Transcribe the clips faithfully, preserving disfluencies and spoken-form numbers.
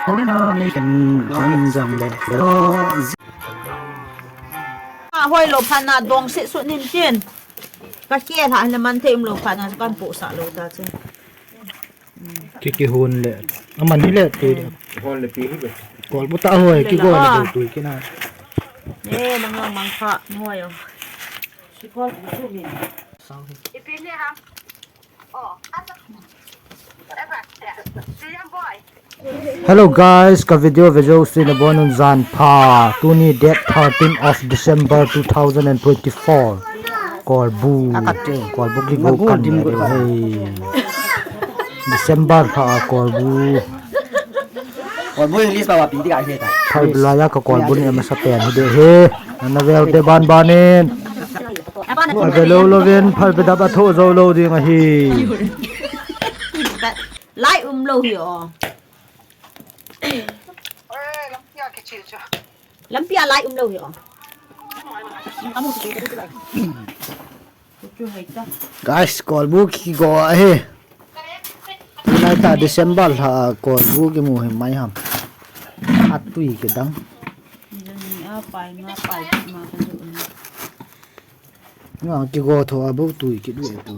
A hoi lou phat na dong se su nin tin. Ka ke la le man thei um lou phat na kan po sa lou ta che. Ki ki hun le. Aman hi le tu. Hol le pi hi be. Kol bu ta hoi ki go na tui ki na. Ne nang lang mang kha ni hoi o. Si kol bu su mi. Ipi ni ham. Hello guys, ka video ve jouse nabonun jan pha. Tuni date thirteen of December two thousand and twenty-four. Kolbu. Kolbu ki go kan dim go. Hey. December tha a kolbu. Kolbu English pa wa pi ti ka se ta. Phal bilai a ka kolbu ni masa pen hi de he. Ana vel de ban ban in. Phal be lou lou vin, phal be dap a tho jou lou ding ahi. Lai um lou hi o. Lampi a lai um lou hi o. Guys, kolbu ki go ahi. Lai ta December la kolbu ki mu hi mai ham. Atui ki dang. Ni a pai ma pai ma ka. Nga ki go tho a bu tui ki du e tu.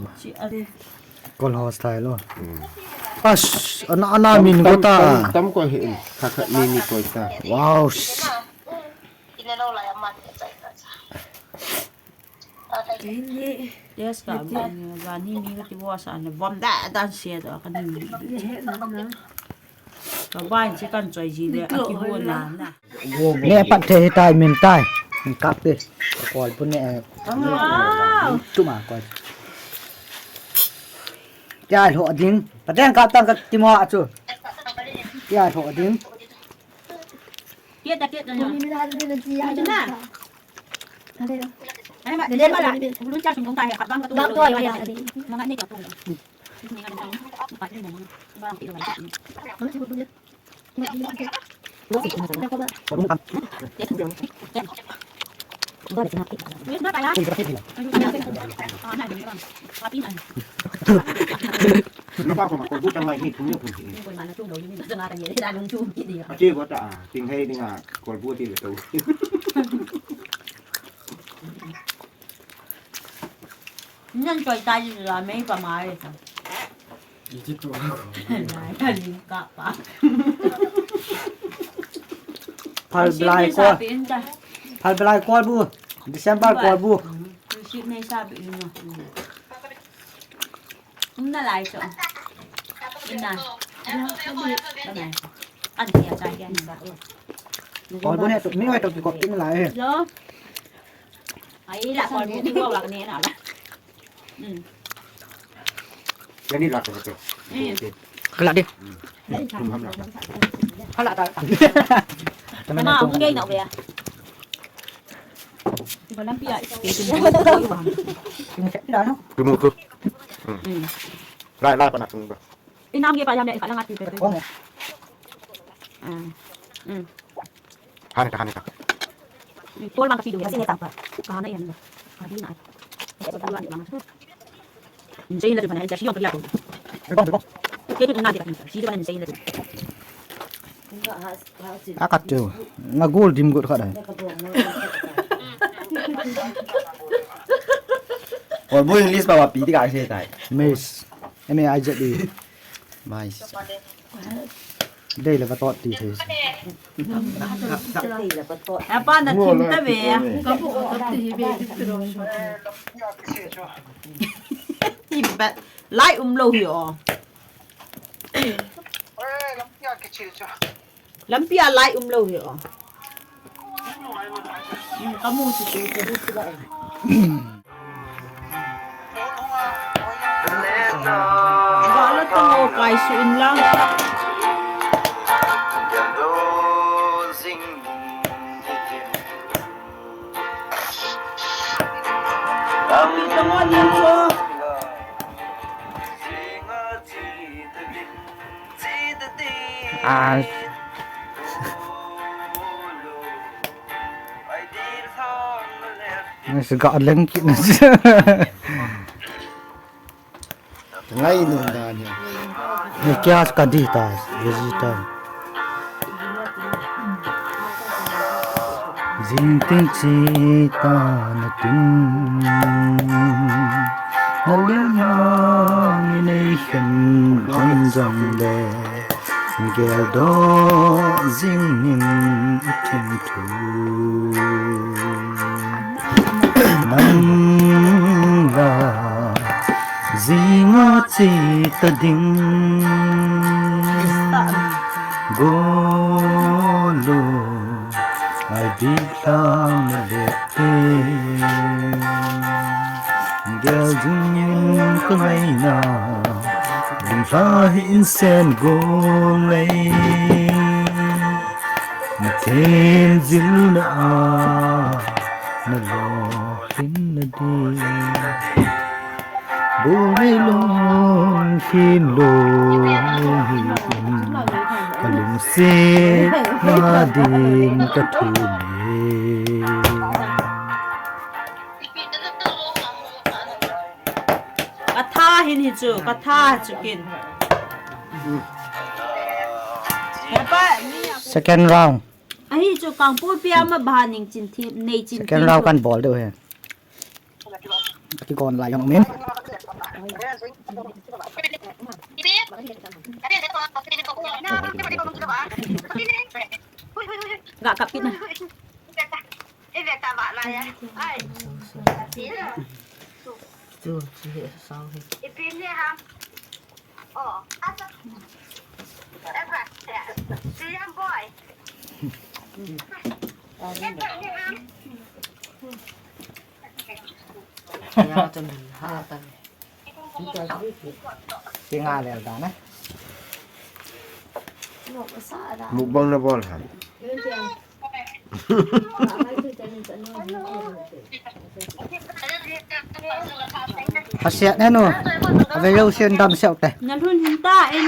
Kol ho style lo. As, ana, ana min go ta. Tam, tam ko hi, kha kha ni ni ko ta. Wow. Yes, ka ba ni, ba ni mi ka ti wa sa na bom da dan se da ka ni. Ka ba ni kan choi ji le, a ki go na na. Ne pat the hi tai min tai. Min kap te. Kol pun ne. Wow. Tu ma kol. Kya ho ding. Pateng kap tang ka ti mo a chu. Kya ho ding. Kya ta kya ta. Ni mi na de ni ya. Ai ma de ma la. Lu cha sum kong tai ha bang ka tu. Bang to ya. Ma nga ne kya tu. Ni nga de. Pa ni mo. Ba ti lo. Nan choi tai la mei pa mai. Iti tu. Nai, ka lim ka pa. Phal blai ko. Phal blai ko bu. December ko bu. Receipt nei sa bi no. Um na lai so. Ina. Ka nai. An tia sa yan sa. Ko bu ne tu, mi wai tu ki ko ting lai. Lo. Ai la ko bu ni ko la ne na la. Kala di. Kala ta. Tama hung gei na uya. Ba lampi a. Kumuku. Lai lai pa na tung ba. Inam ge pa ya me ka langa ti pe. Hane ta, hane ta. Tol bang ka pidu ya sine tampa. Ka hane yan. Ka di na. Sine la tu mana ya si yong ka ya ko. Ke tu na de ka. Si tu mana sine la tu. Akat tu. Nga gol dim got ka dai. Or bu English pa wa pi ti ka se tai. Maize. M A I Z E. Maize. Dei le va tot ti thei. Apa na thim ta ve. Ka bu ka ti hi ve ti ro. Ti bet lai um lou hi o. Lampi a lai um lou hi o. Ka mu ti ti ti ti ba. Ba la to kai su in lang. Ah. Nasi ga leng kit nasi. Ngai nun dan ya. Ni kya ka di ta, ye ji ta. Jing ting chi ta na tin, na le na ni nei khen kon jong le, gel do jing nin i thim thu. Nang la jing a chi ta ding, go lo. Ai bik lang na le te. Gel jing in ka ngai na. Ding sa hi in sen go lei. Na them jil na a. Na lo hin na di. Bulei lung hin lung hi in, ka lungset na din ka thum e. Ka tha hin hi chu, ka tha chu kin. Second round. Ahi chu kangpul pia ma ba ning chin thi, nei chin. Second round kan bol deu he. Aki kon lai jong min. Ga kap kit na. Tu, tu, sao he. Tinga lel ta na. Mukbang na bol ham. Hasiat na nu. Ave yo sian dam siau te. Na lhun hin ta, eh.